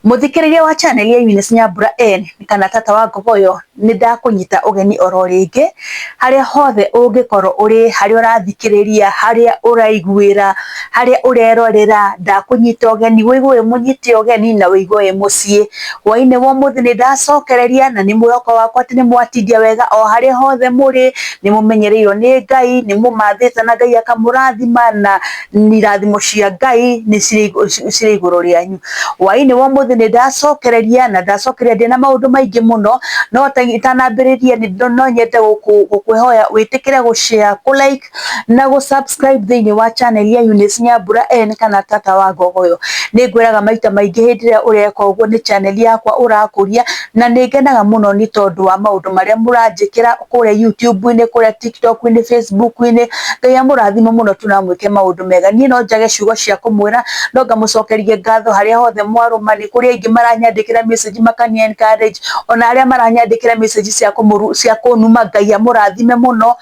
Muthikiriria wa channel ya Eunice Nyambura N kana tata wa Ngogoyo, nĩ ndakũnyita ũgeni oro rĩngĩ harĩa hothe ũngĩkorwo ũrĩ, harĩa ũrathikĩrĩria, harĩa ũraiguĩra, harĩa ũrerorera, ndakũnyita ũgeni, wĩigue wĩ mũnyite ũgeni na wĩigue wĩ mũciĩ. Hwaĩ-inĩ wa ũmũthĩ nĩ ndacokereria na nĩ mwĩhoko wakwa atĩ nĩ mwatindia wega o harĩa hothe mũrĩ, nĩ mũmenyereirwo nĩ Ngai, nĩ mũmathĩte na Ngai akamũrathima na irathimo cia Ngai nĩ cirĩ igũrũ rĩanyu. Hwaĩ-inĩ wa ũmũthĩ nĩ ndacokereria na ndacokereria ndĩna maũndũ maingĩ mũno, no itanambĩrĩria no nyende gũkwĩhoya wĩtĩkĩre gũ share, kũ like na gũ subscribe thĩinĩ wa channel ya Eunice Nyambura N kana tata wa Ngogoyo. Nĩ ngwĩraga maita maingĩ hĩndĩ ĩrĩa ũreka ũguo nĩ channel yakwa ũrakũria, na nĩ ngenaga mũno nĩ tondũ wa maũndũ marĩa mũranjĩkĩra kũrĩa YouTube-inĩ, kũrĩa TikTok-inĩ, Facebook-inĩ. Ngai amũrathime mũno tu na amwĩke maũndũ mega. Niĩ no njage ciugo cia kũmwĩra, no ngamũcokeria ngatho harĩa hothe mwarũma. Nĩ kũrĩ aingĩ maranyandĩkĩra message makani encourage, ona arĩa maranyandĩkĩra message cia kũnuma, Ngai amũrathime mũno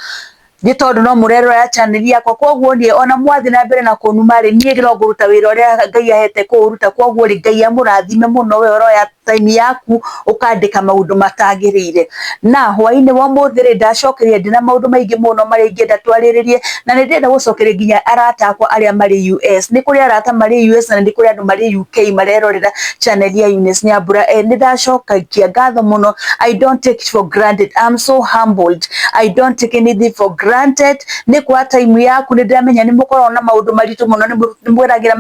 nĩ tondũ no mũrerorera channel yakwa. Koguo niĩ ona mwathiĩ na mbere na kũnuma rĩ, niĩ no ngũruta wĩra ũrĩa Ngai ahete kũũruta. Koguo rĩ, Ngai amũrathime mũno, we ũroya time yaku ũkandĩka maũndũ matagĩrĩire. Na hwaĩ-inĩ wa ũmũthĩ rĩ, ndacokeria ndĩna maũndũ maingĩ mũno marĩa ingĩenda twarĩrĩrie, na nĩ ndĩrenda gũcokeria nginya arata akwa arĩa marĩ US. Nĩ kũrĩ arata marĩ US na nĩ kũrĩ andũ marĩ UK marerorera channel ya Eunice Nyambura. Nĩ ndacokagia ngatho mũno. I don't take it for granted. I'm so humbled. I don't take anything for granted. Nĩ kwa time yaku, nĩ ndĩramenya nĩ mũkoragwo na maũndũ maritũ mũno, nĩ mwĩragĩra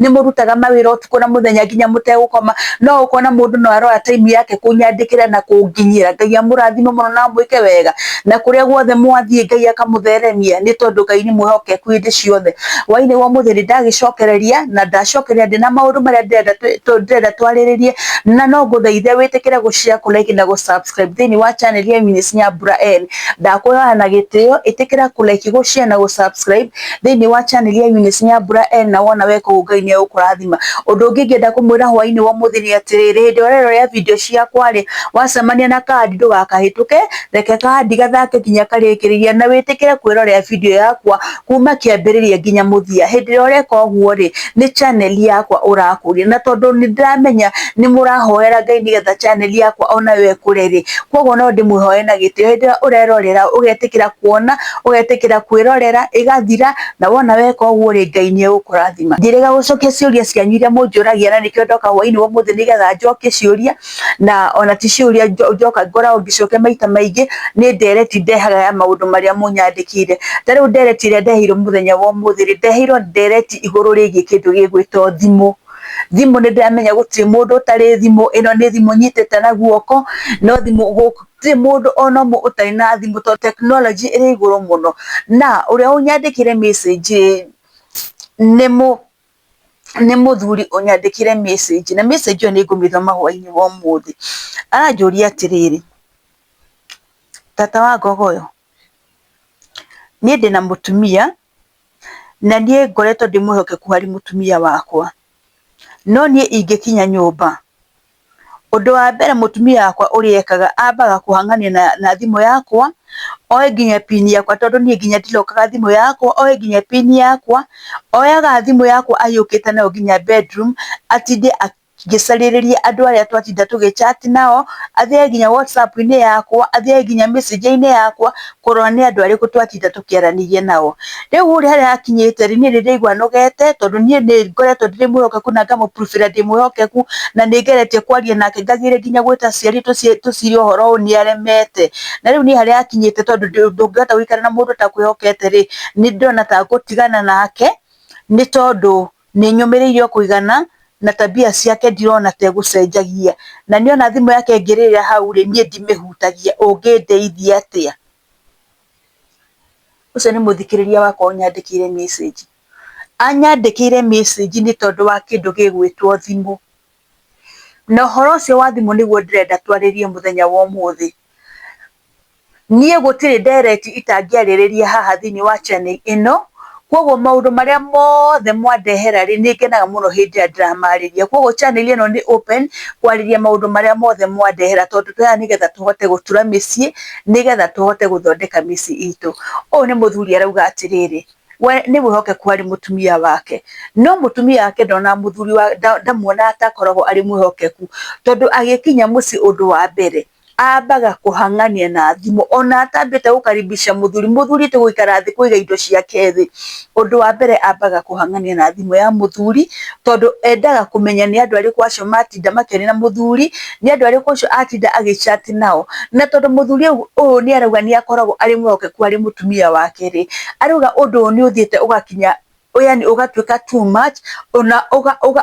nĩ mũrutaga mawĩra ũtukũ na mũthenya nginya mũtegũkoma, no ũkona mũndũ no aroya time yake kũnyandĩkĩra na kũnginyĩra. Ngai amũrathime mũno na amwĩke wega, na kũrĩa guothe mwathiĩ Ngai akamũtheremia, nĩ tondũ Ngai nĩ mwĩhokeku hĩndĩ ciothe. Hwaĩ-inĩ wa ũmũthĩ nĩ ndagĩcokereria na ndacokereria ndĩna maũndũ marĩa ndĩrenda twarĩrĩrie, na no ngũthaithe wĩtĩkĩre gũ share, kũ like na gũ subscribe thĩinĩ wa channel ya Eunice Nyambura N. Ndakũhoya na gĩtĩo, ĩtĩkĩra kũ like, gũ share na gũ subscribe thĩinĩ wa channel ya Eunice Nyambura N, na wona weka ũguo Ngai nĩ egũkũrathima. Ũndũ ũngĩ ingĩenda kũmwĩra hwaĩ-inĩ wa ũmũthĩ nĩ atĩrĩrĩ, hĩndĩ ĩrĩa ũrerorera video ciakwa rĩ, wacemania na kandi ndũgakahĩtũke, reke kandi gathake nginya karĩkĩrĩria, na wĩtĩkĩre kwĩrorera video yakwa kuma kĩambĩrĩria nginya mũthia. Hĩndĩ ĩrĩa ũreka ũguo rĩ, nĩ channel yakwa ũrakũria, na tondũ nĩ ndĩramenya nĩ mũrahoera Ngai nĩgetha channel yakwa onayo ĩkũre rĩ, koguo no ndĩmwĩhoe na gĩtĩo, hĩndĩ ĩrĩa ũrerorera ũgetĩkĩra kuona, ũgetĩkĩra kwĩrorera ĩgathira, na wona weka ũguo rĩ, Ngai nĩ egũkũrathima. Njĩrĩga gũcokia ciũria cianyu iria mũnjũragia, na nĩkĩo ndoka hwaĩ-inĩ wa ũmũthĩ nĩgetha njokie ciũria, na ona ti ciũria njoka ngoragwo ngĩcokia maita maingĩ, nĩ ndereti ndehaga ya maũndũ marĩa mũnyandĩkĩire. Ta rĩu ndereti ĩrĩa ndeheirwo mũthenya wa ũmũthĩ rĩ, ndeheirwo ndereti igũrũ rĩgiĩ kĩndũ gĩgwĩtwo thimũ. Thimũ nĩ ndĩramenya gũtirĩ mũndũ ũtarĩ thimũ, ĩno nĩ thimũ nyitĩte na guoko, no thimũ gũtirĩ mũndũ ona ũmwe ũtarĩ na thimũ tondũ tekinoronjĩ ĩrĩ igũrũ mũno. Na ũrĩa ũnyandĩkĩire message rĩ, nĩ mũthuri ũnyandĩkĩire message, na message ĩyo nĩ ngũmĩthoma hwaĩ-inĩ wa ũmũthĩ. Aranjũria atĩrĩrĩ, "Tata wa Ngogoyo, niĩ ndĩna mũtumia na niĩ ngoretwo ndĩ mwĩhokeku harĩ mũtumia wakwa, no niĩ ingĩkinya nyũmba, ũndũ wa mbere mũtumia wakwa ũrĩa ekaga, ambaga kũhang'ania na thimũ yakwa, oe nginya pin yakwa, tondũ niĩ nginya ndirokaga thimũ yakwa, oe nginya pin yakwa, oyaga thimũ yakwa ahiũkĩte nayo nginya bedroom, atinde ngĩcarĩrĩria andũ arĩa twatinda tũgĩ chat nao, athiĩ nginya WhatsApp-inĩ yakwa, athiĩ nginya message-inĩ yakwa kũrora nĩ andũ arĩkũ twatinda tũkĩaranĩria nao. Rĩu rĩ, harĩa hakinyĩte rĩ, niĩ nĩ ndĩraigua nogete, tondũ niĩ nĩ ngoretwo ndĩ mwĩhokeku na ngamũ prove ndĩ mwĩhokeku, na nĩ ngeretie kwaria nake, ngageria nginya gwĩta aciari tũcire ũhoro ũyũ, nĩ aremete. Na rĩu niĩ harĩa hakinyĩte, tondũ ndũngĩhota gũikara na mũndũ ũtakwĩhokete rĩ, nĩ ndĩrona ta ngũtigana nake, nĩ tondũ nĩ nyũmĩrĩirie o kũigana, na tabia ciake ndirona ta egũcenjagia, na niĩ ona thimũ yake ĩngĩrĩra hau rĩ, niĩ ndimĩhutagia. Ũngĩndeithia atĩa?" Ũcio nĩ mũthikĩrĩria wakwa ũnyandĩkĩire message. Anyandĩkĩire message nĩ tondũ wa kĩndũ gĩgwĩtwo thimũ. Na ũhoro ũcio wa thimũ nĩguo ndĩrenda twarĩrie mũthenya wa ũmũthĩ. Niĩ gũtirĩ ndereti itangĩarĩrĩria haha thĩinĩ wa channel ĩno, koguo maũndũ marĩa mothe mwandehera rĩ, nĩ ngenaga mũno hĩndĩ ĩrĩa ndĩramarĩria. Koguo channel ĩno nĩ open kwarĩria maũndũ marĩa mothe mwandehera, tondũ twĩ haha nĩgetha tũhote gũtura mĩciĩ, nĩgetha tũhote gũthondeka mĩciĩ itũ. Ũyũ nĩ mũthuri arauga atĩrĩrĩ, We nĩ mwĩhokeku harĩ mũtumia wake, no mũtumia wake ndona mũthuri wa ndamuonaga ta akoragwo arĩ mwĩhokeku, tondũ agĩkinya mũciĩ ũndũ wa mbere ambaga kũhang'ania na thimũ ona atambĩte gũkaribisha mũthuri, mũthuri ti gũikara thĩ kũiga indo ciake thĩ, ũndũ wa mbere ambaga kũhang'ania na thimũ ya mũthuri, tondũ endaga kũmenya nĩ andũ arĩkũ acio matinda makĩaria na mũthuri, nĩ andũ arĩkũ acio atinda agĩ chat nao, na tondũ mũthuri ũyũ nĩ arauga nĩ akoragwo arĩ mwĩhokeku harĩ mũtumia wake rĩ, arauga ũndũ ũyũ nĩ ũthiĩte ũgakinya yani ũgatuĩka too much ona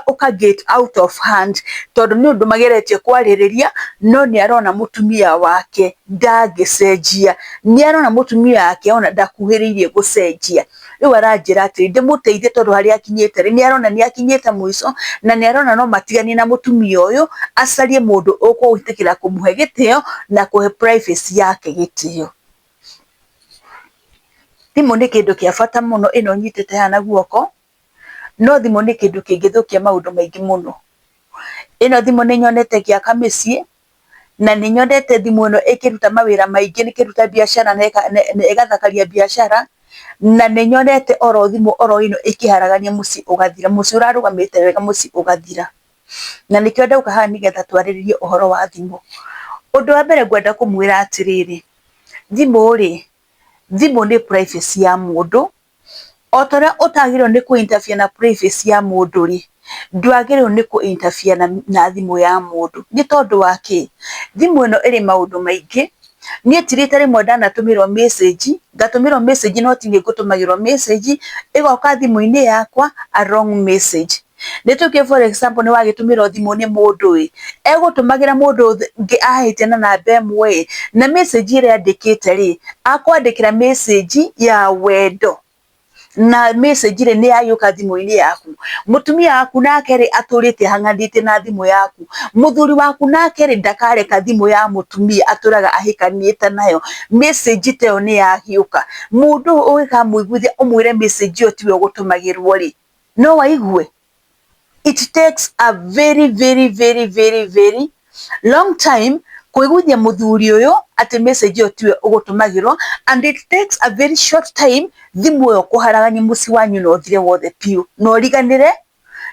ũka get out of hand, tondũ nĩ ũndũ mageretie kwarĩrĩria no nĩ arona mũtumia wake ndangĩcenjia, nĩ arona mũtumia wake ona ndakuhĩrĩirie gũcenjia. Rĩu aranjĩra atĩrĩ ndĩmũteithie tondũ harĩa akinyĩte rĩ, nĩ arona nĩ akinyĩte mũico na nĩ arona no matiganie na mũtumia ũyũ, acarie mũndũ ũgwĩtĩkĩra kũmũhe gĩtĩo na kũhe privacy yake gĩtĩo. Thimũ nĩ kĩndũ kĩa bata mũno ĩno nyitĩte haha na guoko, no thimũ nĩ kĩndũ kĩngĩthũkia maũndũ maingĩ mũno. Ĩno thimũ nĩ nyonete ĩgĩaka mĩciĩ, na nĩ nyonete thimũ ĩno ĩkĩruta mawĩra maingĩ, ĩkĩruta biacara na ĩgathakaria biacara, na nĩ nyonete oro thimũ oro ĩno ĩkĩharagania mũciĩ ũgathira, mũciĩ ũrarũgamĩte wega mũciĩ ũgathira. Na nĩkĩo ndauka haha nĩgetha twarĩrĩrie ũhoro wa thimũ. Ũndũ wa mbere ngwenda kũmwĩra atĩrĩrĩ, thimũ rĩ, thimũ nĩ privacy ya mũndũ, o ta ũrĩa ũtagĩrĩirwo nĩ kũ interfere na privacy ya mũndũ rĩ, ndwagĩrĩirwo nĩ kũ interfere na thimũ ya mũndũ. Nĩ tondũ wa kĩ? Thimũ ĩno ĩrĩ maũndũ maingĩ, niĩ ti rita rĩmwe ndanatũmĩrwo message, ngatũmĩrwo message no ti niĩ ngũtũmagĩrwo message, ĩgoka thimũ-inĩ yakwa a wrong message. Nĩ tuge for example nĩ wagĩtũmĩrwo thimũ nĩ mũndũ ĩ, egũtũmagĩra mũndũ ũngĩ ahĩtia na namba ĩmwe ĩ, na message ĩrĩa andĩkĩte rĩ, akwandĩkĩra message ya wendo, na message rĩ nĩ yagĩũka thimũ-inĩ yaku. Mũtumia waku nake rĩ atũrĩte ahang'anĩtie na thimũ yaku. Mũthuri waku nake rĩ ndakareka thimũ ya mũtumia atũraga ahĩkanĩte nayo. Message ta ĩyo nĩ yagĩũka. Mũndũ ũyũ ũngĩkamũiguithia ũmwĩre message ĩyo tiwe ũgũtũmagĩrwo rĩ, no aigue? It takes a very very very very very long time kũiguithia mũthuri ũyũ atĩ message ĩyo tiwe ũgũtũmagĩrwo, and it takes a very short time thimũ ĩyo kũharagania mũciĩ wanyu na ũthire wothe biũ, na ũriganĩre,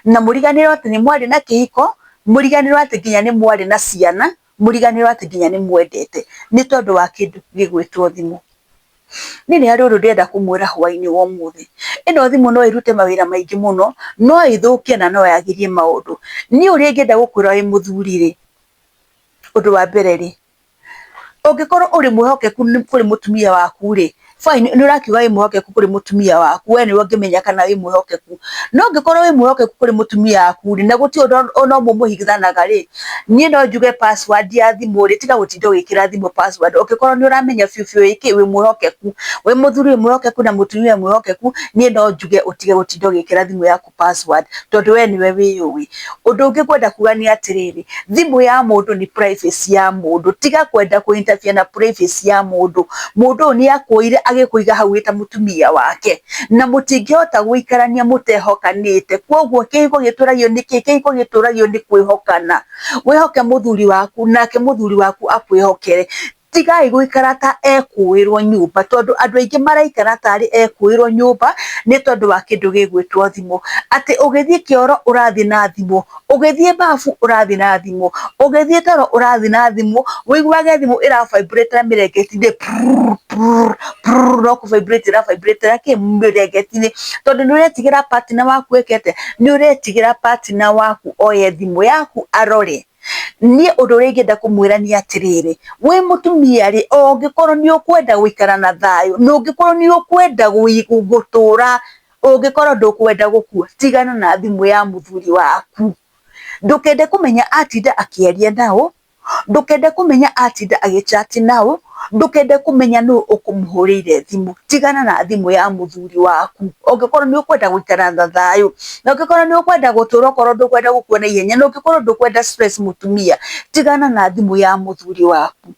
na mũriganĩrwo atĩ nĩ mwarĩ na kĩhiko, mũriganĩrwo atĩ nginya nĩ mwarĩ na ciana, mũriganĩrwo atĩ nginya nĩ mwendete, nĩ tondũ wa kĩndũ gĩgwĩtwo thimũ. Niĩ nĩ harĩ ũndũ ndĩrenda kũmwĩra hwaĩ-inĩ wa ũmũthĩ. Ĩno thimũ no ĩrute mawĩra maingĩ mũno, no ĩthũkie na no yagĩrie maũndũ. Niĩ ũrĩa ingĩenda gũkwĩra wĩ mũthuri rĩ, ũndũ wa mbere rĩ, ũngĩkorwo ũrĩ mwĩhokeku kũrĩ mũtumia waku rĩ, fine, nĩ ũrakiuga wĩ mwĩhokeku kũrĩ mũtumia waku, we nĩwe ũngĩmenya kana wĩ mwĩhokeku. No ũngĩkorwo wĩ mwĩhokeku kũrĩ mũtumia waku rĩ, na gũtirĩ ũndũ ona ũmwe mũhithanaga rĩ, niĩ no njuge password ya thimũ rĩ, tiga gũtinda ũgĩkĩra thimũ password. Ũngĩkorwo nĩ ũramenya biũ biũ wĩkĩ wĩ mwĩhokeku, wĩ mũthuri wĩ mwĩhokeku na mũtumia mwĩhokeku, niĩ no njuge ũtige gũtinda ũgĩkĩra thimũ yaku password, tondũ we nĩwe wĩyũĩ. Ũndũ ũngĩ ngwenda kuga nĩ atĩrĩrĩ, thimũ ya mũndũ nĩ privacy ya mũndũ, tiga kwenda kũ interfere na privacy ya mũndũ. Mũndũ ũyũ nĩ akuoire agĩkũiga hau wĩ ta mũtumia wake, na mũtingĩhota gũikarania mũtehokanĩte. Koguo kĩhiko gĩtũragio nĩ kĩ? Kĩhiko gĩtũragio nĩ kwĩhokana. Wĩhoke mũthuri waku nake mũthuri waku akwĩhokere. Tigai gũikara ta ekũĩrwo nyũmba, tondũ andũ aingĩ maraikara tarĩ ekũĩrwo nyũmba nĩ tondũ wa kĩndũ gĩgwĩtwo thimũ. Atĩ ũgĩthiĩ kĩoro ũrathiĩ na thimũ, ũgĩthiĩ babu ũrathiĩ na thimũ, ũgĩthiĩ toro ũrathiĩ na thimũ, ũiguage thimũ ĩra vibrate na mĩrengeti-inĩ no kũ vibrate ĩra vibrate kĩ mĩrengeti-inĩ, tondũ nĩ ũretigĩra partner waku ĩke atĩa? Nĩ ũretigĩra partner waku oye thimũ yaku arore. Niĩ ũndũ ũrĩa ingĩenda kũmwĩra nĩ atĩrĩrĩ, wĩ mũtumia rĩ, o ũngĩkorwo nĩ ũkwenda gũikara na thayũ, na ũngĩkorwo nĩ ũkwenda gũtũra, ũngĩkorwo ndũkwenda gũkua, tigana na thimũ ya mũthuri waku. Ndũkende kũmenya atinda akĩaria naũ, ndũkende kũmenya atinda agĩ chat naũ, ndũkende kũmenya nũ ũkũmũhũrĩire thimũ. Tigana na thimũ ya mũthuri waku. Ũngĩkorwo nĩ ũkwenda gũikara na thayũ, na ũngĩkorwo nĩ ũkwenda gũtũra okorwo ndũkwenda gũkua na ihenya, na ũngĩkorwo ndũkwenda stress mũtumia, tigana na thimũ ya mũthuri waku.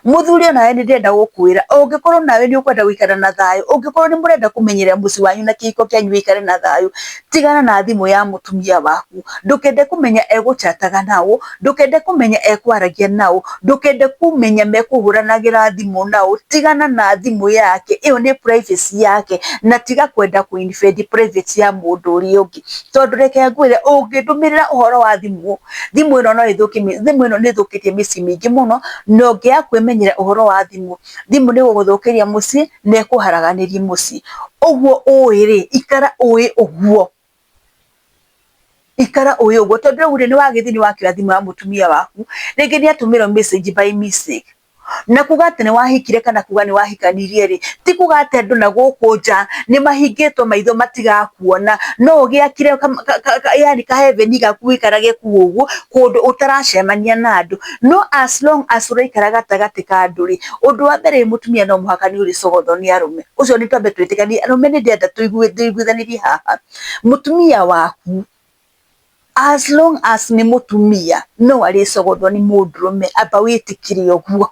Mũthuri onawe nĩ ndĩrenda gũkwĩra, ũngĩkorwo nawe nĩ ũkwenda gũikara na thayũ, ũngĩkorwo nĩ mũrenda kũmenyerera mũciĩ wanyu na kĩhiko kĩanyu gĩikare na thayũ, tigana na thimũ ya mũtumia waku. Ndũkende kũmenya egũchataga naũ, ndũkende kũmenya ekwaragia naũ, ndũkende kũmenya mekũhũranagĩra thimũ naũ, tigana na thimũ yake, ĩyo nĩ privacy yake, na tiga kwenda kũ invade privacy ya mũndũ ũrĩa ũngĩ. Tondũ reke ngwĩre, ũngĩndũmĩrĩra ũhoro wa thimũ, thimũ ĩno no ĩthũkie, thimũ ĩno nĩ ĩthũkĩtie mĩciĩ mĩingĩ mũno, na ũngĩaga kwĩmenyerera ũhoro wa thimũ, thimũ nĩ ĩgũgũthũkĩria mũciĩ na ĩkũharaganĩrie mũciĩ. Ũguo ũĩ rĩ, ikara ũĩ ũguo, ikara ũĩ ũguo, tondũ rĩu rĩ, nĩ wagĩthiĩ nĩ wakĩoya thimũ ya mũtumia waku, rĩngĩ nĩ atũmĩrwo message by mistake. Na kuga atĩ nĩ wahikire kana kuga nĩ wahikanirie rĩ, ti kuga atĩ andũ na gũkũ nja nĩ mahingĩtwo maitho matigakuona. No ũgĩakire yani ka heaven gaku ũikarage kuo ũguo, kũndũ ũtaracemania na andũ. No as long as ũraikara gatagatĩ ka andũ rĩ, ũndũ wa mbere wĩ mũtumia no mũhaka nĩ ũrĩcogothwo nĩ arũme. Ũcio nĩ twambe twĩtĩkanie, arũme nĩ ndĩrenda tũiguithanĩrie haha. Mũtumia waku as long as nĩ mũtumia no arĩcogothwo nĩ mũndũrũme, amba wĩtĩkĩre ũguo.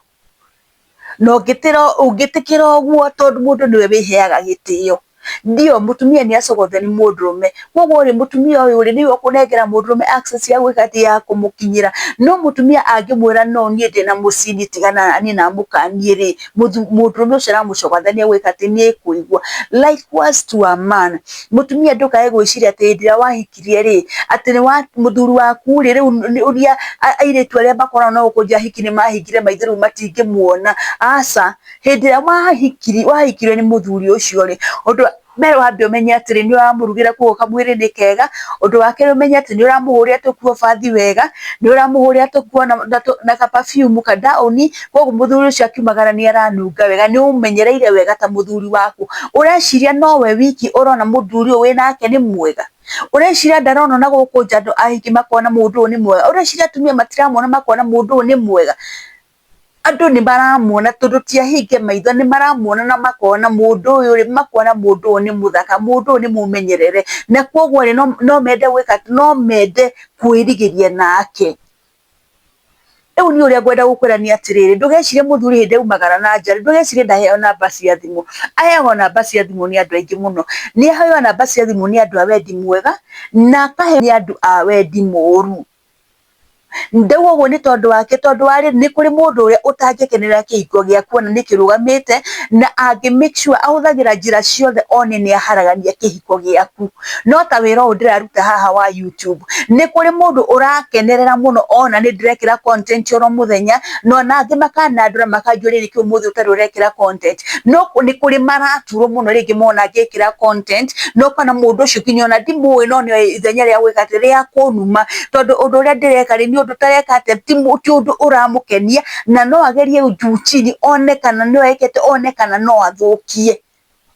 Na ũngĩtĩkĩra ũguo tondũ mũndũ nĩwe wĩheaga gĩtĩo. Ndio mũtumia nĩ acogothe nĩ mũndũrũme, koguo rĩ mũtumia ũyũ rĩ nĩwe ũkũnengera mũndũrũme access ya gwĩka atĩ ya kũmũkinyĩra. No mũtumia angĩmwĩra no niĩ ndĩna mũciĩ niĩ tigana naniĩ na amũkanie rĩ, mũndũrũme ũcio aramũcogotha nĩ egwĩka atĩ nĩ ekũigua. Likewise to a man, mũtumia ndũkae gwĩciria atĩ hĩndĩ ĩrĩa wahikirie rĩ, atĩ nĩ mũthuri waku rĩ, rĩu ũrĩa airĩtu arĩa makoragwo na gũkũ nja ahiki nĩ mahingire maitho rĩu matingĩmuona. Aca, hĩndĩ ĩrĩa wahikirio nĩ mũthuri ũcio rĩ, ũndũ mbere wambe ũmenye atĩrĩ nĩ ũramũrugĩra koguo kamwĩrĩ nĩ kega, ũndũ wa kerĩ ũmenye atĩ nĩ ũramũhũrĩra tũkuo bathi wega, nĩ ũramũhũrĩra tũkuo na ka perfume ka ndaũni, koguo mũthuri ũcio akiumagara nĩ aranunga wega, nĩ ũmũmenyereire wega ta mũthuri waku. Ũreciria nowe wiki ũrona mũthuri ũyũ wĩnake nĩ mwega? Ũreciria ndarona na gũkũ nja andũ ahiki makona mũndũ ũyũ nĩ mwega? Ũreciria atumia matiramuona makona mũndũ ũyũ nĩ mwega? Andũ nĩ maramuona tondũ ti ahinge maitho, nĩ maramuona na makona mũndũ ũyũ rĩ, makona mũndũ ũyũ nĩ mũthaka, mũndũ ũyũ nĩ mũmenyerere, na koguo rĩ, no mende gwĩka atĩ, no mende kwĩrigĩria nake. Rĩu niĩ ũrĩa ngwenda gũkwĩra nĩ atĩrĩrĩ, ndũgecirie mũthuri hĩndĩ aumagara na nja rĩ, ndũgecirie ndaheo namba cia thimũ. Aheagwo namba cia thimũ nĩ andũ aingĩ mũno. Nĩ aheagwo namba cia thimũ nĩ andũ a wendi mwega, na akaheo nĩ andũ a wendi mũru. Ndauga ũguo nĩ tondũ wake, tondũ wa rĩrĩ, nĩ kũrĩ mũndũ ũrĩa ũtangĩkenerera kĩhiko gĩaku ona nĩ kĩrũgamĩte, na angĩ make sure ahũthagĩra njĩra ciothe one nĩ aharagania kĩhiko gĩaku. No ta wĩra ũyũ ndĩraruta haha wa YouTube, nĩ kũrĩ mũndũ ũrakenerera mũno ona nĩ ndĩrekĩra content oro mũthenya, na ona angĩ makanandũra makanjũria nĩkĩ ũmũthĩ ũtarĩ ũrekĩra content. No nĩ kũrĩ maraturwo mũno rĩngĩ mona ngĩkĩra content, na ũkona mũndũ ũcio nginya ona ndimũĩ no nĩ ithenya rĩa gwĩka atĩ, rĩa kũnuma. Tondũ ũndũ ũrĩa ndĩreka rĩ, nĩ ũndũ ũtareka atĩa, ti ũndũ ũramũkenia, na no agerie juu chini one kana no eke atĩa, one kana no athũkie.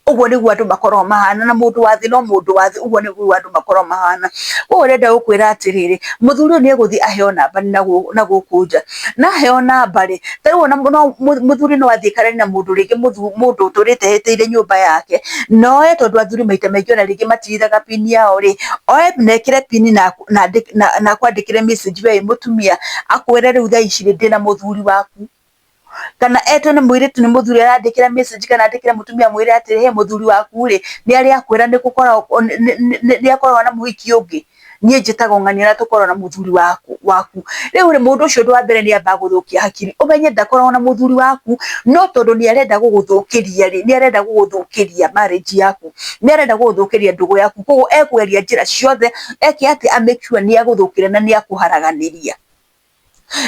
Ũguo nĩguo andũ makoragwo mahana, na mũndũ wa thĩ no mũndũ wa thĩ, ũguo nĩguo andũ makoragwo mahana. Koguo ndĩrenda gũkwĩra atĩrĩrĩ, mũthuri ũyũ nĩ egũthiĩ aheo namba na gũkũ nja, na aheo namba rĩ, ta rĩu ona mũthuri no athiĩ aikaranie na mũndũ rĩngĩ mũndũ ũtũrĩte ehĩtĩire nyũmba yake, na oe tondũ athuri maita maingĩ ona rĩngĩ matirithaga pin yao rĩ, oe na ekĩre pin na na akwandĩkĩre message we wĩ mũtumia, akwĩre rĩu thaa ici rĩ, ndĩna mũthuri waku. Kana etwo nĩ mũirĩtu nĩ mũthuri arandĩkĩra message kana andĩkĩre mũtumia amwĩre atĩrĩ, he mũthuri waku rĩ, nĩ arĩ akwĩra nĩ akoragwo na mũhiki ũngĩ? Niĩ njĩtagwo ng'ania na tũkoragwo na mũthuri waku. Rĩu rĩ, mũndũ ũcio ũndũ wa mbere nĩ ambaga gũthũkia hakiri, ũmenye ndakoragwo na mũthuri waku, no tondũ nĩ arenda gũgũthũkĩria rĩ, nĩ arenda gũgũthũkĩria marriage yaku. Nĩ arenda gũgũthũkĩria ndũgũ yaku, koguo ekũgeria njĩra ciothe eke atĩ a make sure nĩ agũthũkĩria na nĩ akũharaganĩria.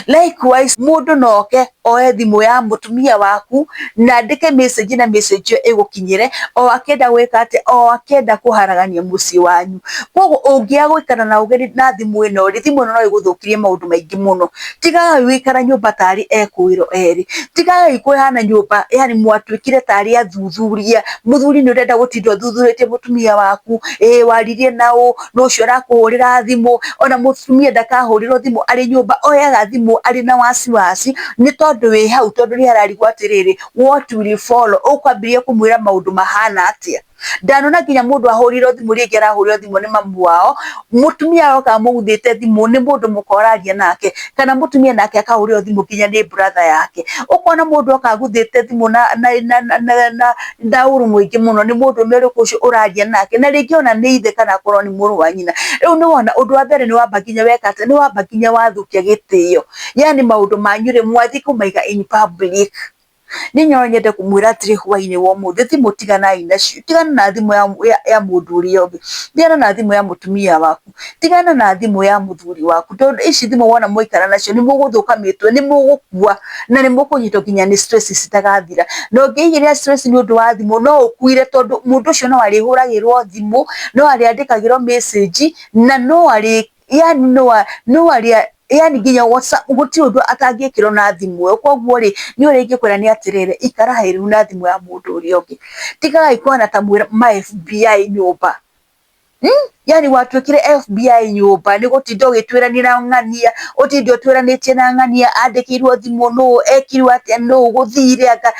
Likewise mũndũ no oke oe thimũ ya mũtumia waku na andĩke message na message ĩyo ĩgũkinyĩre o akĩenda gwĩka atĩa, o akĩenda kũharagania mũciĩ wanyu. Koguo ũngĩaga gũikara na ũgĩ na thimũ ĩno rĩ, thimũ ĩno no ĩgũthũkĩrie maũndũ maingĩ mũno. Tigagai gũikara nyũmba tarĩ ekũĩrwo erĩ, tigagai kũhana nyũmba yani mwatuĩkire tarĩ athuthuria. Mũthuri nĩ ũrenda gũtinda ũthuthurĩtie mũtumia waku, ĩĩ waririe na ũ, nũ ũcio ũrakũhũrĩra thimũ, ona mũtumia ndakahũrĩrwo thimũ arĩ nyũmba, oyaga thimũ arĩ na wasiwasi nĩ tondũ wĩ hau, tondũ nĩ ararigwo atĩrĩrĩ, what will follow, ũkwambĩrĩria kũmwĩra maũndũ mahana atĩa. Ndanona nginya mũndũ ahũrirwo thimũ rĩngĩ arahũrirwo thimũ nĩ mamu wao, mũtumia aroka amũguthĩte thimũ nĩ mũndũ mũka ũraria nake, kana mũtumia nake akahũrĩrwo thimũ nginya nĩ brother yake. Ũkona mũndũ oka aguthĩte thimũ na ũru mũingĩ mũno nĩ mũndũrũme ũrĩkũ ũcio ũraria nake, na rĩngĩ ona nĩ ithe kana akorwo nĩ mũrũ wa nyina. Rĩu nĩ wona ũndũ wa mbere nĩ wamba nginya weka atĩa, nĩ wamba nginya wathũkia gĩtĩo, yani maũndũ manyu rĩ mwathiĩ kũmaiga in public. Niĩ no nyende kũmwĩra atĩrĩ hwainĩ wa ũmũthĩ, thimũ tiganai nacio, tigana na thimũ ya mũndũ ũrĩa ũngĩ, tigana na thimũ ya mũtumia waku, tigana na thimũ ya mũthuri waku, tondũ ici thimũ wona mwaikara nacio nĩ mũgũthũka mĩtwe, nĩ mũgũkua na nĩ mũkũnyitwo nginya nĩ stress citagathira. Na ũngĩigĩrĩra stress nĩ ũndũ wa thimũ no ũkuire, tondũ mũndũ ũcio no arĩhũragĩrwo thimũ, no arĩandĩkagĩrwo message na no arĩ yani no arĩ yani nginya WhatsApp gũtirĩ ũndũ atangĩkĩrwo na thimũ ĩyo. Koguo rĩ, niĩ ũrĩa ingĩkwĩra nĩ atĩrĩrĩ, ikara rĩu na thimũ ya mũndũ ũrĩa ũngĩ. Tigagai kũhana ta mwĩ ma FBI nyũmba. Yani watuĩkire FBI nyũmba nĩ gũtinda ũgĩtuĩrania na ng'ania, ũtinde ũtuĩranĩtie na ng'ania, andĩkĩirwo thimũ nũ, ekirwo atĩa nũ, gũthire anga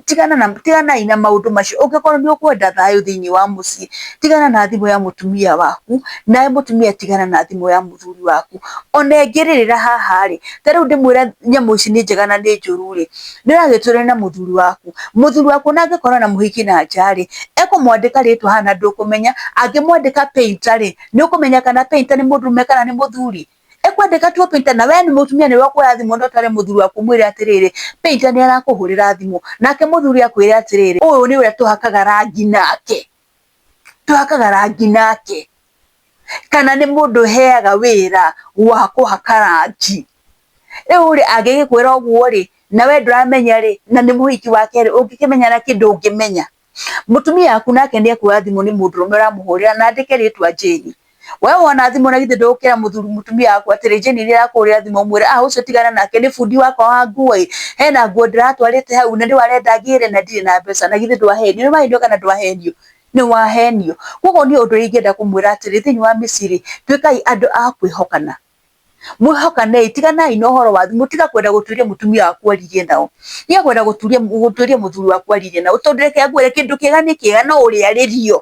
tigana na tiganai na maũndũ macio. Ũngĩkorwo nĩ ũkwenda thayũ thĩinĩ wa mũciĩ, tigana na thimũ ya mũtumia waku, nawe mũtumia tigana na thimũ ya mũthuri waku. Ona ĩngĩrĩrĩra haha rĩ, ta rĩu ndĩmwĩre nyamũ ici nĩ njega na nĩ njũru rĩ, nĩ ũragĩtũrania na mũthuri waku, mũthuri waku ona angĩkorwo na mũhiki na nja rĩ, ekũmwandĩka rĩtwa haha na ndũkũmenya, angĩmwandĩka painter rĩ, nĩ ũkũmenya kana painter nĩ mũndũrũme kana nĩ mũthuri? Ekwandĩka tu painter, na we nĩ mũtumia nĩwe ũkuoya thimũ na ũtware mũthuri waku ũmwĩre atĩrĩrĩ, painter nĩ arakũhũrĩra thimũ, nake mũthuri akwĩre atĩrĩrĩ, ũyũ nĩ ũrĩa tũhakaga rangi nake, tũhakaga rangi nake, kana nĩ mũndũ ũheaga wĩra wa kũhaka rangi. Rĩu rĩ, angĩgĩkwĩra ũguo rĩ, na we ndũramenya rĩ, na nĩ mũhiki wake rĩ, ũngĩkĩmenya na kĩ? Ndũngĩmenya. Mũtumia waku nake nĩ ekuoya thimũ nĩ mũndũrũme ũramũhũrĩra na andĩke rĩtwa Jane. We wona thimũ na githĩ ndũgũkĩra mũthuri mũtumia waku atĩrĩ, Jane nĩ arakũhũrĩra thimũ, ũmwĩre ah ũcio tigana nake nĩ bundi wakwa wa nguo ĩ, hena nguo ndĩratwarĩte hau na nĩwe arenda ngĩre na ndirĩ na mbeca, na githĩ ndwahenio? Nĩ wahenio kana ndwahenio? Nĩ wahenio. Koguo niĩ ũndũ ũrĩa ingĩenda kũmwĩra atĩrĩ, thĩinĩ wa mĩciĩ rĩ, tuĩkai andũ a kwĩhokana. Mwĩhokanei, tiganai na ũhoro wa thimũ, tiga kwenda gũtuĩria mũtumia waku aririe nao, tiga kwenda gũtuĩria mũthuri waku aririe nao, tondũ reke ngwĩre kĩndũ kĩega nĩ kĩega no ũrĩarĩrio,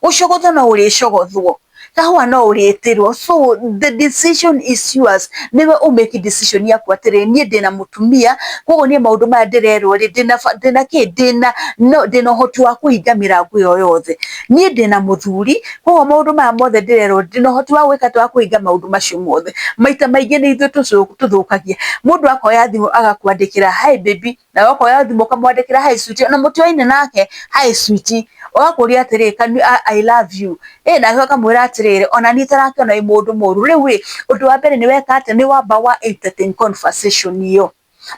gũcogothwo no ũrĩcogothwo, kahũa no ũrĩtĩrwo, so the decision is yours. Nĩwe ũ make decision yaku atĩrĩ, niĩ ndĩna mũtumia, koguo niĩ maũndũ maya ndĩrerwo rĩ, ndĩna kĩ, ndĩna no ndĩna ũhoti wa kũhinga mĩrango ĩyo yothe. Niĩ ndĩna mũthuri, koguo maũndũ maya mothe ndĩrerwo ndĩna ũhoti wa gwĩka atĩa, wa kũhinga maũndũ macio mothe. Maita maingĩ nĩ ithuĩ tũthũkagia. Mũndũ akoya thimũ agakwandĩkĩra hi baby, nawe ũkoya thimũ ũkamwandĩkĩra hi sweetie, ona mũtioaine nake, hi sweetie, ũgakũria atĩrĩ, I love you. Ĩ nake ũkamwĩra atĩrĩrĩ, ona niĩ tarakĩona wĩ mũndũ mũru. Rĩu rĩ, ũndũ wa mbere nĩ weka atĩa, nĩ wamba wa entertain conversation ĩyo.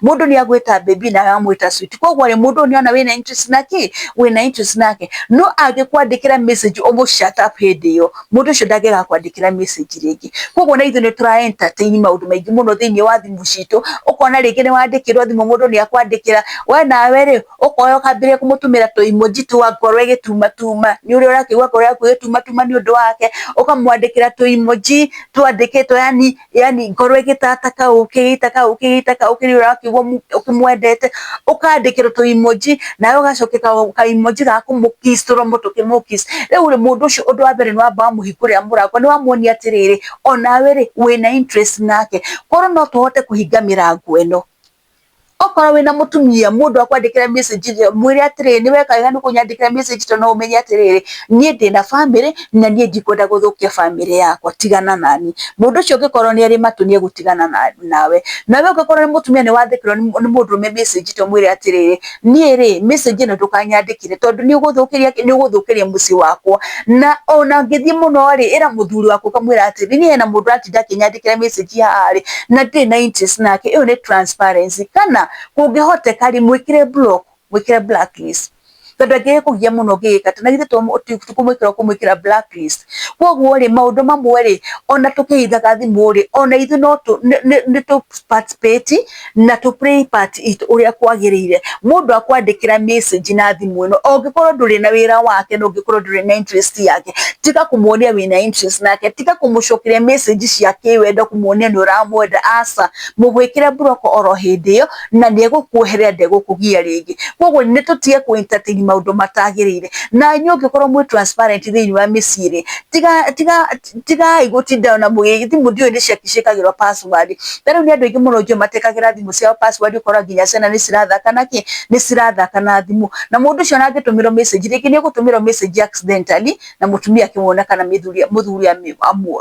Mũndũ nĩ agwĩta baby nawe wamwĩta sweet. Koguo rĩ, mũndũ ũyũ nĩ ona wĩna interest na kĩ, wĩna interest nake. No angĩkwandĩkĩra message ũmũ shut up hĩndĩ ĩyo, mũndũ ũcio ndangĩgakwandĩkĩra message rĩngĩ. Koguo na ithuĩ nĩ tũra entertain maũndũ maingĩ mũno thĩinĩ wa thimũ citũ, ũkona rĩngĩ nĩ wandĩkĩrwo thimũ mũndũ nĩ akwandĩkĩra, we nawe rĩ, ũkoya ũkambĩrĩria kũmũtũmĩra tũ emoji twa ngoro ĩgĩtumatuma, nĩ ũrĩa ũrakĩigua ngoro yaku ĩgĩtumatuma nĩ ũndũ wake, ũkamwandĩkĩra tũ emoji twandĩkĩtwo yani ngoro ĩgĩtata kaũkĩ, ĩgĩita kaũkĩ, ĩgĩita kaũkĩ nĩ ũrakĩigua ũkĩmwendete, ũkandĩkĩrwo tũ emoji nawe ũgacokia ka emoji ga kũmũ kiss tũromo tũkĩmũ kiss. Rĩu rĩ, mũndũ ũcio ũndũ wa mbere nĩ wamba wamũhingũrĩra mũrango, nĩ wamuonia atĩrĩrĩ, onawe rĩ, wĩna interest nake. Korwo no tũhote kũhinga mĩrango ĩno, okorwo wĩna mũtumia mũndũ akwandĩkĩra message mwĩre atĩrĩrĩ, nĩ weka wega nĩ kũnyandĩkĩra message tondũ no ũmenye atĩrĩrĩ, niĩ ndĩna family na niĩ ndikwenda gũthũkia family yakwa, tigana naniĩ. Mũndũ ũcio ũngĩkorwo nĩ arĩ matũ nĩ egũtigana nawe. Nawe ũngĩkorwo nĩ mũtumia nĩ wandĩkĩrwo nĩ mũndũrũme message ta ũmwĩre atĩrĩrĩ, niĩ rĩ, message ĩno ndũkanyandĩkĩre tondũ nĩ ũgũthũkĩria nĩ ũgũthũkĩria mũciĩ wakwa. Na ona ũngĩthiĩ mũno rĩ, ĩra mũthuri waku ũkamwĩra atĩrĩrĩ, niĩ hena mũndũ ũratinda akĩnyandĩkĩra message haha rĩ, na ndirĩ na interest nake. Ĩyo nĩ transparency. Kana kũngĩhoteka rĩ, mwĩkĩre block, mwĩkĩre blacklist, tondũ angĩgĩkũgia mũno ũngĩgĩka atĩa, na githĩ to kũmwĩkĩra ũkũmwĩkĩra blacklist. Koguo rĩ, maũndũ mamwe rĩ, ona tũkĩhithaga thimũ rĩ, ona ithuĩ no nĩ tũ participate na tũ play part itũ ũrĩa kwagĩrĩire. Mũndũ akwandĩkĩra message na thimũ ĩno, ũngĩkorwo ndũrĩ na wĩra wake na ũngĩkorwo ndũrĩ na interest yake, tiga kũmuonia wĩna interest nake, tiga kũmũcokeria message cia kĩwendo kũmuonia nĩ ũramwenda, aca, mũgwĩkĩre block oro hĩndĩ ĩyo na nĩ egũkuoherera ndegũkũgia rĩngĩ. Koguo nĩ tũtige kũ entertain maũndũ matagĩrĩire. Na inyuĩ ũngĩkorwo mwĩ transparent thĩinĩ wa mĩciĩ rĩ, tiga tiga tigai gũtinda ona mũgĩ thimũ ndiũĩ nĩ ciĩkagĩrwo password. Ta rĩu nĩ andũ aingĩ mũno njũĩ matekagĩra thimũ ciao password, ũkora nginya ciana nĩ cirathaka na kĩ, nĩ cirathaka na thimũ. Na mũndũ ũcio ona angĩtũmĩrwo message, rĩngĩ nĩ egũtũmĩrwo message accidentally na mũtumia akĩmwona kana mũthuri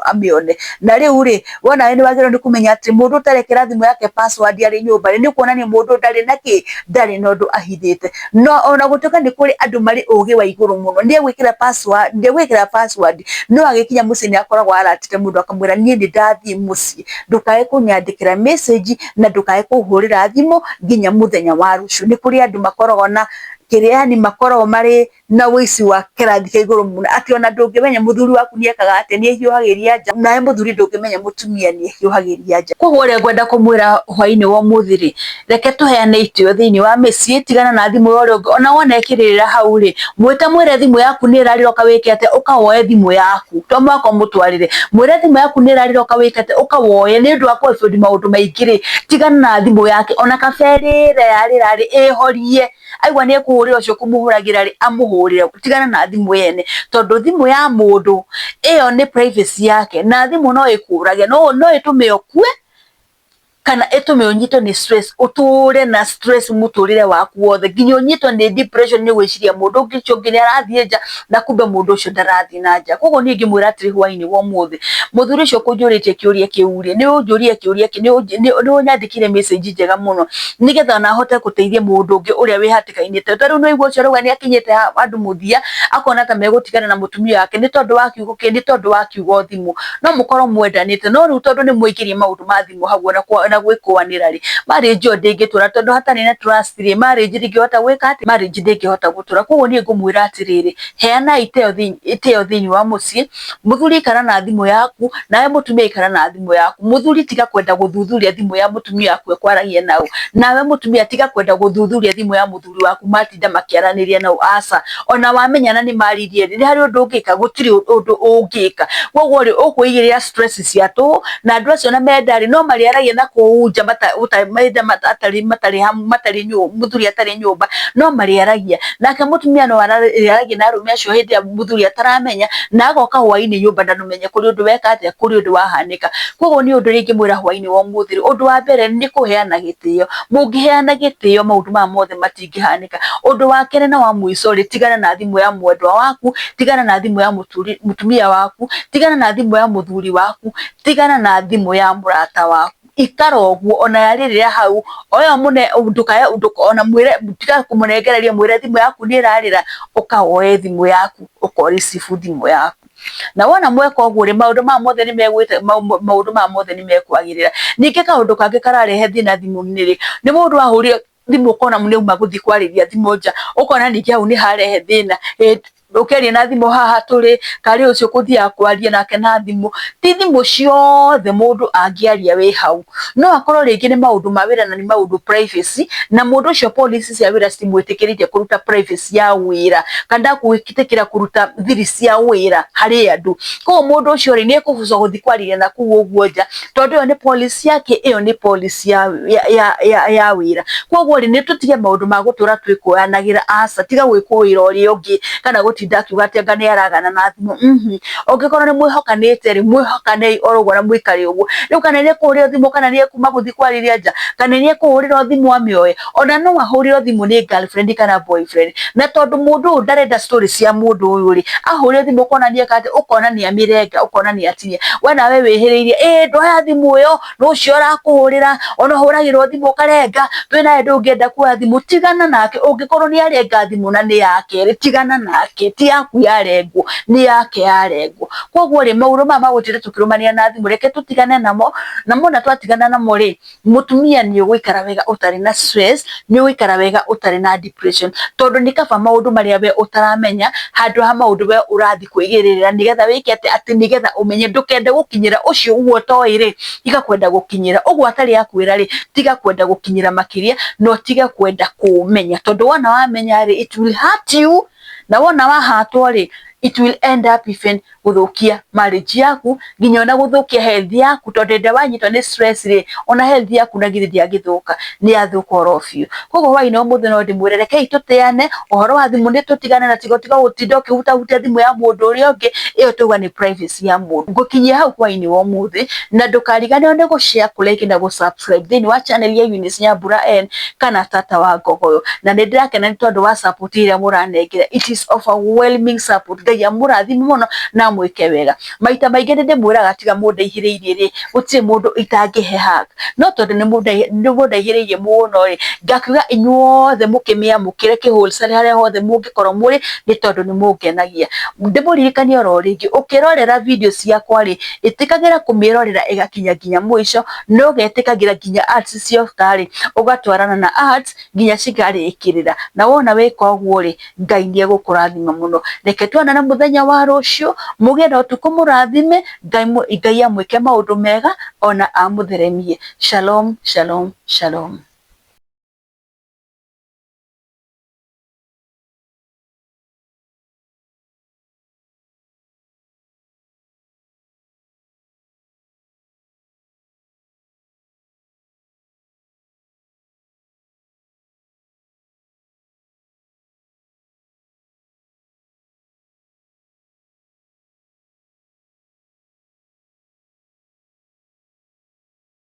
amĩone. Na rĩu rĩ, we nawe nĩ wagĩrĩirwo nĩ kũmenya atĩ mũndũ ũtarekĩra thimũ yake password arĩ nyũmba rĩ, nĩ kuonania mũndũ ndarĩ na kĩ, ndarĩ na ũndũ ahithĩte. No ona gũtuĩka nĩ kũrĩ andũ marĩ ũgĩ wa igũrũ mũno, nĩ egwĩkĩra password, ndegwĩkĩra password, no agĩkinya mũciĩ nĩ akoragwo aratĩte mũndũ akamwĩra niĩ nĩ ndathiĩ mũciĩ, ndũkae kũnyandĩkĩra message na ndũkae kũhũrĩra thimũ nginya mũthenya wa rũciũ. Nĩ kũrĩ andũ makoragwo na kĩrĩa, yani makoragwo marĩ na ũici wa kĩrathi kĩa igũrũ mũno, atĩ ona ndũngĩmenya mũthuri waku nĩ ekaga atĩa, nĩ ehiũhagĩria nja, nawe mũthuri ndũngĩmenya mũtumia nĩ ehiũhagĩria nja. Koguo ũrĩa ngwenda kũmwĩra hwainĩ wa ũmũthĩ rĩ, reke tũheane itĩo thĩinĩ wa mĩciĩ, tigana na thimũ ya ũrĩa ũngĩ, ona wona ĩkĩrĩrĩra hau rĩ, mwĩte mwĩre thimũ yaku nĩ ĩrarĩra ũka wĩke atĩa, ũka woe thimũ yaku, to mũhaka ũmũtwarĩre, mwĩre thimũ yaku nĩ ĩrarĩra ũka wĩke atĩa, ũka woe, nĩ ũndũ wa kũ avoid maũndũ maingĩ rĩ, tigana na thimũ yake, ona kaba ĩrĩre yarĩra rĩ, ĩhorie, aigua nĩ ekũhũrĩra ũcio ũkũmũhũragĩra rĩ, amũhũrĩre, tigana na thimũ yene, tondũ thimũ ya mũndũ ĩyo nĩ privacy yake, na thimũ no ĩkũrage, no ĩtũme ũkue kana ĩtũme ũnyitwo nĩ stress, ũtũre na stress mũtũrĩre waku wothe, nginya ũnyitwo nĩ depression nĩ gwĩciria mũndũ ũcio ũngĩ nĩ arathiĩ nja na kumbe mũndũ ũcio ndarathiĩ na nja. Koguo niĩ ingĩmwĩra atĩrĩ hwainĩ wa ũmũthĩ, mũthuri ũcio ũkũnjũrĩtie kĩũria kĩu rĩ, nĩ ũnjũrie kĩũria kĩu, nĩ ũnyandĩkĩire message njega mũno, nĩgetha ona hote gũteithia mũndũ ũngĩ ũrĩa wĩ hatĩka-inĩ. Ta rĩu nĩ waigua ũcio arauga nĩ akinyĩte handũ mũthia, akona ta megũtigana na mũtumia wake nĩ tondũ wa kiugo kĩ, nĩ tondũ wa kiugo thimũ. No mũkorwo mwendanĩte, no rĩu tondũ nĩ mwaingĩria maũndũ ma thimũ hau na gwĩkũanĩra rĩ, marriage ĩyo ndĩngĩtũra, tondũ hatarĩ na trust rĩ, marriage ndĩngĩhota gwĩka atĩa, marriage ndĩngĩhota gũtũra. Koguo niĩ ngũmwĩra atĩrĩrĩ, heanai itĩo thĩinĩ wa mũciĩ, mũthuri ikara na thimũ yaku, nawe mũtumia ikara na thimũ yaku. Mũthuri tiga kwenda gũthuthuria thimũ ya mũtumia waku ekwaragia nau, nawe mũtumia tiga kwenda gũthuthuria thimũ ya mũthuri waku matinda makĩaranĩria nau, aca. Ona wamenyana nĩ maririe rĩ, nĩ harĩ ũndũ ũngĩka? Gũtirĩ ũndũ ũngĩka. Koguo rĩ, ũkwĩigĩrĩra stress cia tũhũ, na andũ acio ona menda rĩ, no marĩaragia na kũu nja matarĩ mũthuri atarĩ nyũmba, no marĩaragia. Nake mũtumia no arĩaragia na arũme acio hĩndĩ ĩrĩa mũthuri ataramenya, na agoka hwainĩ nyũmba na ndũmenye kũrĩ ũndũ weka atĩa, kũrĩ ũndũ wahanĩka. Koguo niĩ ũndũ ũrĩa ingĩmwĩra hwainĩ wa ũmũthĩ rĩ, ũndũ wa mbere nĩ kũheana gĩtĩo. Mũngĩheana gĩtĩo maũndũ maya mothe matingĩhanĩka. Ũndũ wa kerĩ na wa mũico rĩ, tigana na thimũ ya mwendwa waku, tigana na thimũ ya mũtumia waku, tigana na thimũ ya mũthuri waku, tigana na thimũ ya mũrata waku. Ikara ũguo ona yarĩrĩra hau, oyo mũne ndũkae ona mwĩre, tiga kũmũnengereria, mwĩre thimũ yaku nĩ ĩrarĩra, ũka woe thimũ yaku, ũka receive thimũ yaku. Na wona mweka ũguo rĩ, maũndũ maya mothe nĩ megwĩte, maũndũ maya mothe nĩ mekwagĩrĩra. Ningĩ kaũndũ kangĩ kararehe thĩna thimũ-inĩ rĩ, nĩ mũndũ ahũrire thimũ ũkona nĩ auma gũthiĩ kwarĩria thimũ nja, ũkona ningĩ hau nĩ harehe thĩna. Ũkĩaria na thimũ haha tũrĩ, karĩ ũcio ũkũthiaga kwaria nake na thimũ. Ti thimũ ciothe mũndũ angĩaria wĩ hau. No akorwo rĩngĩ nĩ maũndũ ma wĩra na nĩ maũndũ privacy, na mũndũ ũcio policy cia wĩra citimwĩtĩkĩrĩtie kũruta privacy ya wĩra, kana gwĩtĩkĩra kũruta thiri cia wĩra harĩ andũ. Koguo mũndũ ũcio rĩ, nĩ ekũbucwo gũthiĩ kwarĩria na kũu ũguo nja, tondũ ĩyo nĩ policy yake, ĩyo nĩ policy ya wĩra. Koguo rĩ, nĩ tũtige maũndũ ma gũtũra twĩkũanagĩra, aca, tiga gwĩkũĩra ũrĩa ũngĩ, kana gũtinda akiuga atĩ anga nĩ aragana na thimũ. Ũngĩkorwo nĩ mwĩhokanĩte rĩ, mwĩhokanei oro ũguo na mũikare ũguo. Rĩu kana nĩ ekũhũrĩrwo thimũ, kana nĩ ekuma gũthiĩ kwarĩria nja, kana nĩ ekũhũrĩrwo thimũ amĩoe, ona no ahũrĩrwo thimũ nĩ girlfriend kana boyfriend. Na tondũ mũndũ ũyũ ndarenda story cia mũndũ ũyũ rĩ, ahũrĩrwo thimũ ũkona nĩ eka atĩa, ũkona nĩ amĩrenga, ũkona nĩ atinia. We nawe wĩhĩrĩirie, ĩĩ ndoya thimũ ĩyo, nũ ũcio ũrakũhũrĩra, ona ũhũragĩrwo thimũ ũkarenga, twĩ nawe ndũngĩenda kuoya thimũ, tigana nake. Ũngĩkorwo nĩ arenga thimũ na nĩ yake rĩ, tigana nake, ti yaku yarengwo, nĩ yake yarengwo. Koguo rĩ, maũndũ maya ma gũtinda tũkĩrũmanĩra na thimũ, reke tũtigane namo, na mona twatigana namo rĩ, mũtumia nĩ ũgũikara wega ũtarĩ na stress, nĩ ũgũikara wega ũtarĩ na depression, tondũ nĩ kaba maũndũ marĩa we ũtaramenya, handũ ha maũndũ we ũrathiĩ kwĩgĩrĩra nĩgetha wĩke atĩ, atĩ nĩgetha ũmenye, ndũkende gũkinyĩra ũcio ũguo ũtoĩ rĩ, tiga kwenda gũkinyĩra ũguo atarĩ akwĩra rĩ, tiga kwenda gũkinyĩra makĩria, na ũtige kwenda kũmenya, tondũ wona wamenya rĩ, it will hurt you, na wona wahatwo rĩ, It will end up even gũthũkia marriage yaku, nginya ona gũthũkia health yaku, tondũ hĩndĩ ĩrĩa wanyitwo nĩ stress rĩ, ona health yaku na githĩ ndĩangĩthũka? Nĩ yathũka oro biũ. Koguo hwaĩ-inĩ wa ũmũthĩ no ndĩmwĩre, rekei tũtĩane ũhoro wa thimũ, nĩ tũtigane na tiga gũtinda ũkĩhutahutia thimũ ya mũndũ ũrĩa ũngĩ. Ĩyo tauga nĩ privacy ya mũndũ. Ngũkinyia hau hwaĩ-inĩ wa ũmũthĩ, na ndũkariganĩrwo nĩ gũ-share, kũ-like na gũ-subscribe thĩinĩ wa channel ya Eunice Nyambura N kana Tata wa Ngogoyo. Na nĩ ndĩrakena nĩ tondũ wa support ĩrĩa mũranengera. It is overwhelming support. Ngai amũrathime mũno na amwĩke wega. Maita maingĩ nĩ ndĩmwĩraga, tiga mũndaihĩrĩirie rĩ, gũtirĩ mũndũ itangĩhe hug, no tondũ nĩ mũndaihĩrĩirie mũno rĩ, ngakiuga inyuothe mũkĩmĩamũkĩre kĩhũcere harĩa hothe mũngĩkorwo mũrĩ, nĩ tondũ nĩ mũngenagia. Ndĩmũririkanie oro rĩngĩ, ũkĩrorera video ciakwa rĩ, ĩtĩkagĩra kũmĩrorera ĩgakinya nginya mũico, no ũgetĩkagĩra nginya ads cioka rĩ, ũgatwarana na ads nginya cikarĩkĩrĩra. Na wona wĩka ũguo rĩ, Ngai nĩ egũkũrathima mũno. Reke tuonane mũthenya wa rũciũ. Mũgĩe na ũtukũ mũrathime. Ngai amwĩke maũndũ mega ona amũtheremie. Shalom, shalom, shalom.